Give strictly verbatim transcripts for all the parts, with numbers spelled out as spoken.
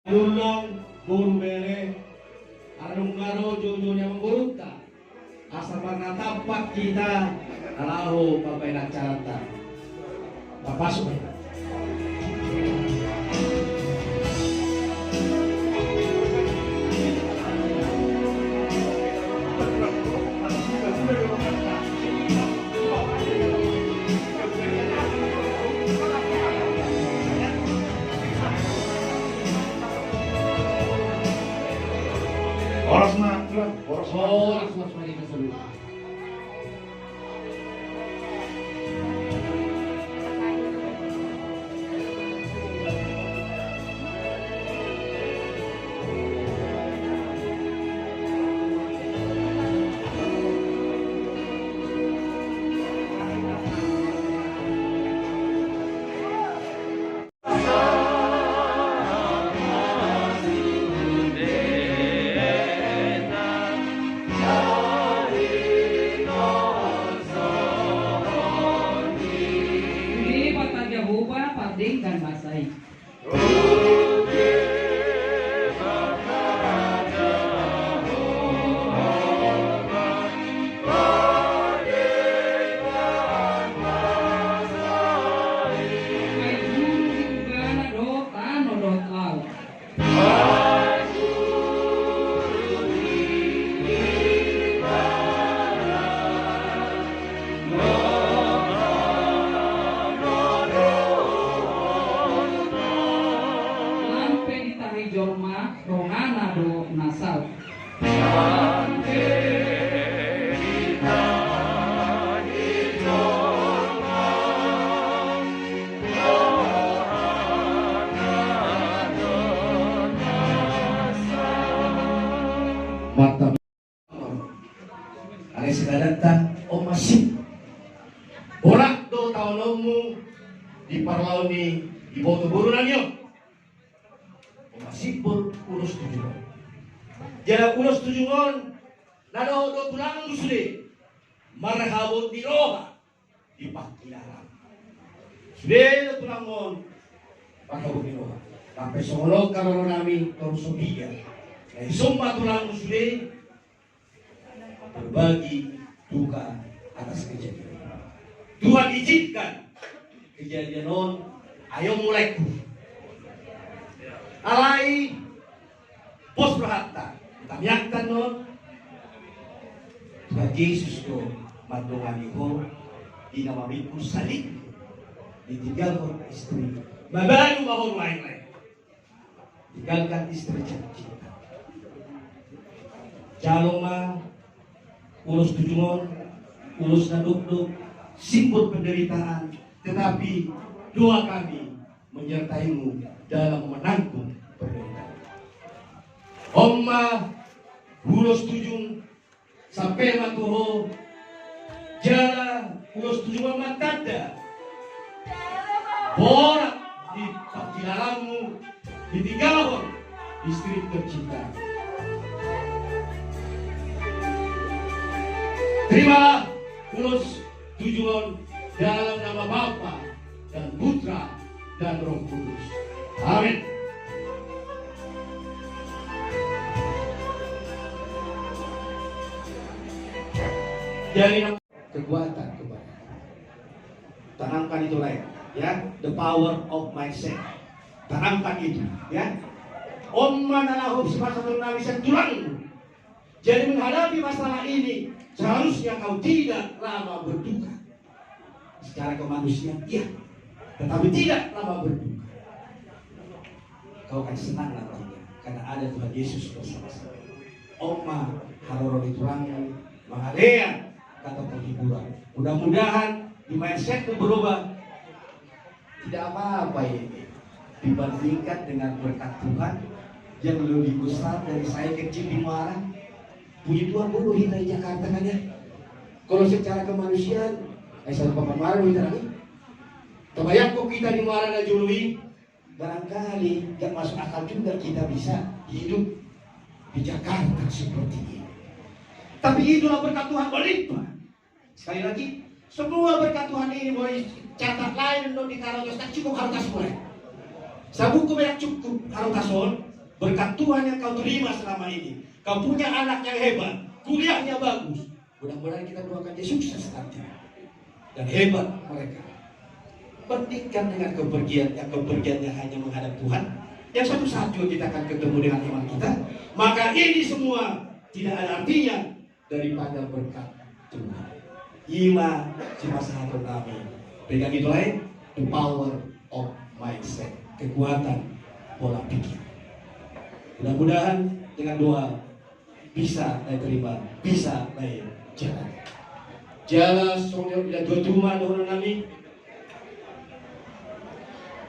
Lulong, boru bere, adong garo jojo ni amang borunta. Asa marnatampak hita, na laho mambahen acaranta. Papasu. Horas ma, Tuan. Horas ma. Horas, horas ma, Tuan. Di Debata Jahowa pardenggan basa i. Ai guru di ugana dohot tano dohot laut. Lam pe ditahi jolma, rongana do na saut. Mantap. Alai sigadanta, on ma sip. Borat do taononmu di parlaon ni iboto boru nami on. On ma sip, boru, ulos tujung on. Jala ulos tujung on, na dohot do tulangmu sude, marhabot ni roha di pangkilalaan. Sude do tulang on, marhabot ni roha. Sampe songon on haroro nami, toru so piga. Na dison ma tulangmu sude berbagi duka atas kejadian. Tuhan izinkan kejadian on, ai on mulaingku. Alai pos rohanta, tamiangkan on. Tuhan Jesus do mandongani ho di na mamikul salib, ditinggalhon istri. Mabalu ma ho nuaeng, lae. Tinggalkan istri tercinta. Jalo ma ulos tujung on, ulos na dokdok, simbol penderitaan, tetapi doa kami menyertaimu dalam menanggung penderitaan. On ma ulos tujung, sampe ma tu ho, jala ulos tujung on ma tanda borat di pangkilalaanmu, ditinggalhon istri tercinta. Terimalah ulos tujung on dalam nama Bapa dan Putra dan Roh Kudus. Amin. Jadi, kekuatan, kekuatan. Tanamkan itu, lae, ya, the power of mindset. Tanamkan itu, ya. On ma na laho sipasahaton nami sian tulangmu. Jadi, menghadapi masalah ini, seharusnya kau tidak lama berduka. Secara kemanusiaan, iya. Tetapi tidak lama berduka. Kau akan senang nantinya, karena ada Tuhan Yesus bersama-sama. On ma haroro ni tulangmu, mangalean kata penghiburan. Mudah-mudahan di mindsetmu berubah. Tidak apa-apa ini dibandingkan dengan berkat Tuhan yang lebih besar dari saya kecil di Muara. Puji Tuhan, boru hita di Jakarta, kan, ya? Kalau secara kemanusiaan, eh, saya paman Muara, hita lagi. Tabayangkon hita di Muara na jolo i, barangkali nggak masuk akal juga kita bisa hidup di Jakarta seperti ini. Tapi itulah berkat Tuhan melimpah. Sekali lagi, semua berkat Tuhan ini, boru, catat, lae, do di Harotas, tak cukup Harotas, boru. Sabuku merah cukup Harotas on, Berkat Tuhan yang kau terima selama ini, kau punya anak yang hebat, kuliahnya bagus. Mudah-mudahan kita doakan dia sukses nanti dan hebat mereka. Bandingkan dengan kepergian yang kepergiannya hanya menghadap Tuhan, yang satu saat juga kita akan ketemu dengan Tuhan kita. Maka ini semua tidak ada artinya daripada berkat Tuhan. Ima sipasahaton nami. Pegang itu lain, the power of mindset, kekuatan pola pikir. Mudah-mudahan dengan doa bisa naeng terima, bisa naeng jalan. Jala songon dia dua juma dohonon nami.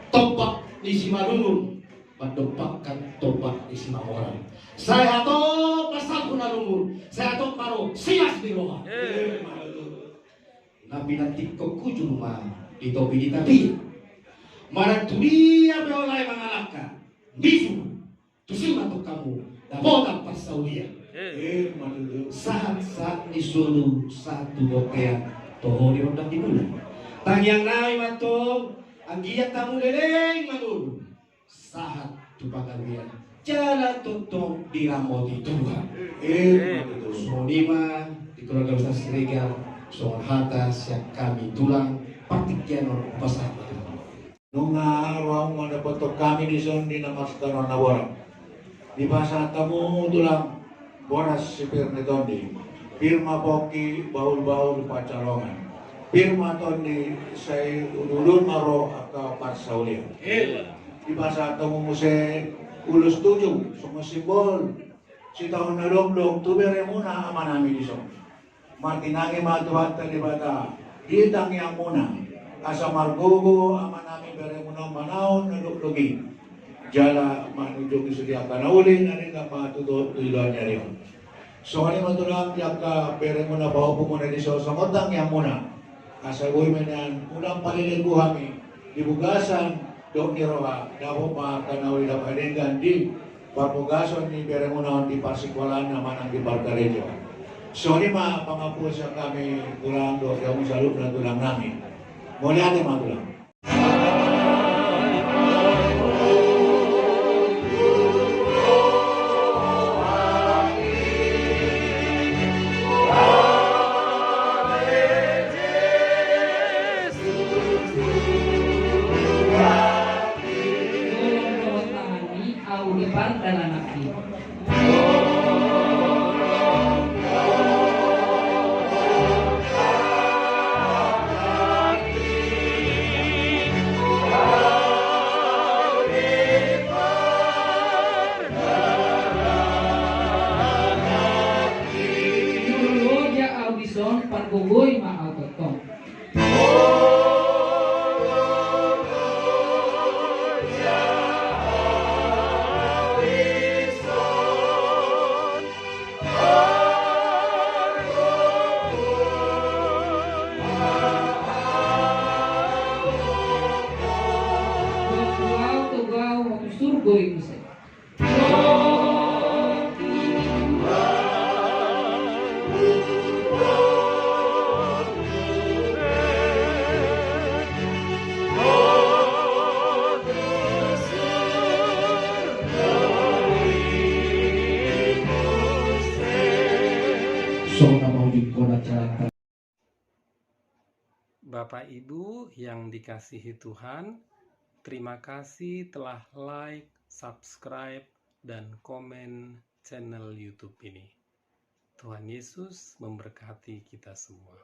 Topak ni Simalungun mandompakhon topak ni Simamora. Sai hatop ma sahat tu na lungun, sai hatop ma ro silas ni roha. Eh. Na pinantikhon hujur ma di topi ni tapia. Manang tu dia pe ho lae mangalangka, misu tusi ma tongkamu dapotan parsaulian. Eh. Eh, malolo. Sahat, sahat ni solu, sahat tu bontean, toho di rondang di bulan. Tangiang nami ma antong, anggiat hamu leleng mangolu, sahat tu panggabean, jala tongtong diramoti Tuhan. Eh, malolo. Songon i ma di keluarga besar Siregar, songon hata sian hami tulang, partingkian on pasahat ma tu hamu. Nunga ro hamu mandapothon hami dison di na marsitonga na borhat. Dipasahat hamu tulang boras si pir ni tondi, pir ma pongki, bahul-bahul pansalongan, pir ma tondi sai udur-udur ma ro angka parsaulian. Dipasahat hamu muse ulos tuju songon simbol sitaonon na dokdok tu beremuna amanami dison. Martinangi ma Tuhanta Debata di tangiangmuna, asa margogo amanami beremuna manaon na dokdok i, jala manunjuki sude angka na uli na denggan ma tu joloan ni ari on. Songon i ma tulang di angka beremuna pahompumuna dison songon tangiangmuna, asa boi ma nian unang paleleng hami di bagasan dohot ni roha, dapot ma angka na uli dohot na denggan di parbagason ni beremuna on di parsingkolaan manang di parkarejoan. Songon i ma pangampuon sian hami tulang dohot di hamu saluhutna tulang nami. Mauliate ma tulang. Tolong dohot tangan i, au di pardalananki. Jolo loja au dison, pargogoi ma au tongtong. Togu au, togu au, tu surgo i muse. Songon na mauji kona caranta. Bapak Ibu yang dikasihi Tuhan, terima kasih telah like, subscribe, dan komen channel YouTube ini. Tuhan Yesus memberkati kita semua.